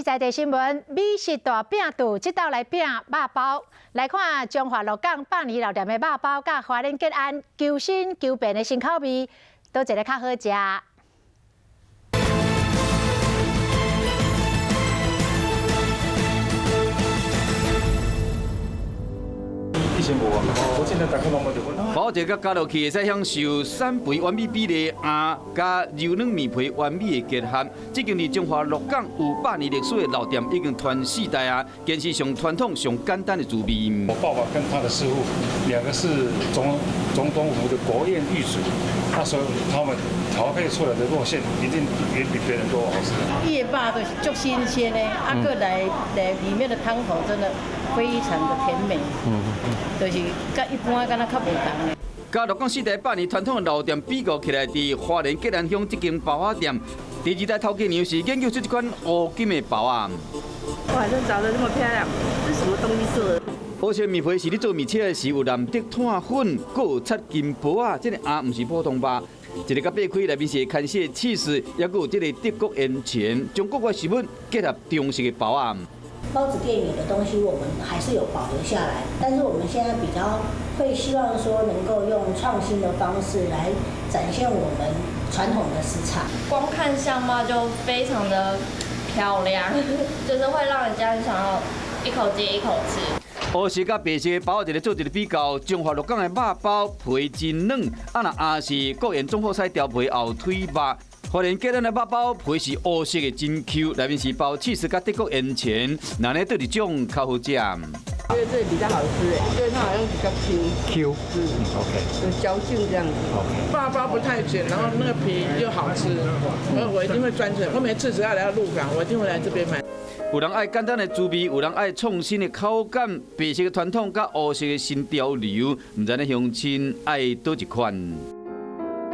在地新聞，美食大拼肚，這道來拼肉包。來看彰化鹿港百年老店的肉包，佮花蓮吉安求新求變的新口味，佗一个較好食？包一個加落去，會使享受瘦肥完美比例，餡佮柔軟麵皮完美的結合。這間佇彰化鹿港有百年歷史的老店，已經傳四代啊，堅持上傳統、上簡單的滋味。我爸爸跟他的師傅，兩個是總統府的國宴御廚，那時候他們調配出來的肉餡一定遠比別人都好吃。伊的肉都是足新鮮的，啊，閣來來裡面的湯頭真的非常的甜美，就是佮一般敢若較無仝的。佮鹿港四代百年傳統的老店比較起來，佇花蓮吉安鄉這間包仔店，第二代頭家娘是研究出這款烏金的包仔。哇，這長得這麼漂亮，這什麼東西做的？烏色麵皮是咧做麵車的時有藍色炭粉，閣有擦金箔仔，這个餡毋是普通肉。一个佮擘開內面是牽絲的起司，抑閣有這个德國煙腸，將國外食物結合中式的包仔。包子店有的東西我們還是有保留下來，但是我們現在比較會希望說能夠用創新的方式來展現我們傳統的食材。光看相貌就非常的漂亮，就是會讓人家想要一口接一口吃。烏色佮白色包一个做一个比較，彰化鹿港的肉包皮真軟，啊若餡是國宴總鋪師調皮後腿肉。花蓮吉安的肉包皮是烏色的真 Q，內面是包起司佮德國煙腸，那呢佗一種較好食？覺得這裡比較好吃，因為它好像比較 Q。 Q，OK，有嚼勁這樣子。肉包不太緊，然後那個皮又好吃，我一定會專程。我每次只要來到鹿港，我一定會來這邊買。有人愛簡單的滋味，有人愛創新的口感，白色的傳統佮烏色的新潮流，毋知呢鄉親愛佗一款？